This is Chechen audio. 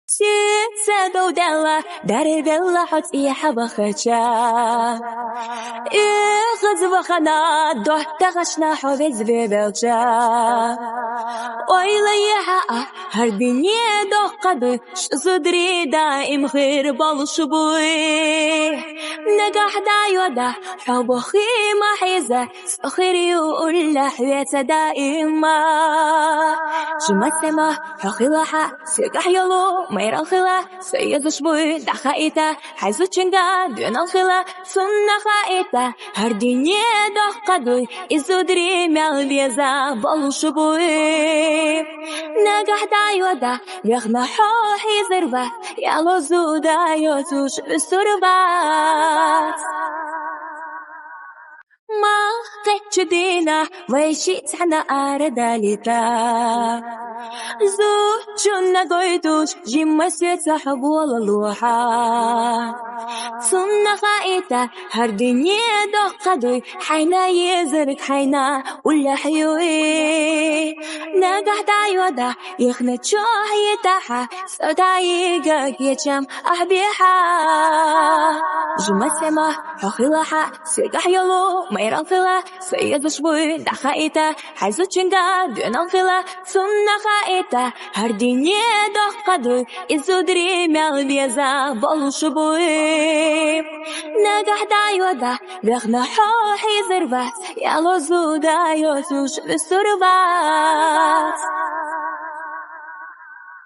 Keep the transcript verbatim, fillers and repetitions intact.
Сица довдела, дарвелла хьо цӀи хьавахача. Ихаз вахана дохтагашна хьо везве велча. Ойла яха а, гьардине дохкаду, шзудри даим хир болшбуй. Нагахь дайода, хьо бохи махиза, сохирю улла хвеца даима. Жума сема, хьо хилаха, сегахь йолу, майрал хила, союзушбуй, даха ита, хьайзучинга, дуьнал хила, сунна хаита, гьардине дохкадуй, изудри мел веза болшбуй. Нагахь дайода, вехна хьо хьизарва, ялозуда йозуш усурвас. Мах кхеччу дийнахь вай ши цхьана арадалита. Зудчунна гойтуш, жимма сеца хьо болалуха. Сунна хаита, гьардине дохкадуй, хьайна езарг хьайна уллахьюй. Нагахь дайода, ихна чохь йитахьа, сотаига гечам ахьбихьа. Жума сема, хьо хилаха, сегахь йолу, майрал хила, союзушбуй, даха ита, хьайзучинга, дуьнал хила, сунна хаита, гьардине дохкадуй, изудри мел веза болшбуй. Нагахь дайода, вехна хьо хьизарвас, ялозуда йозуш усурвас.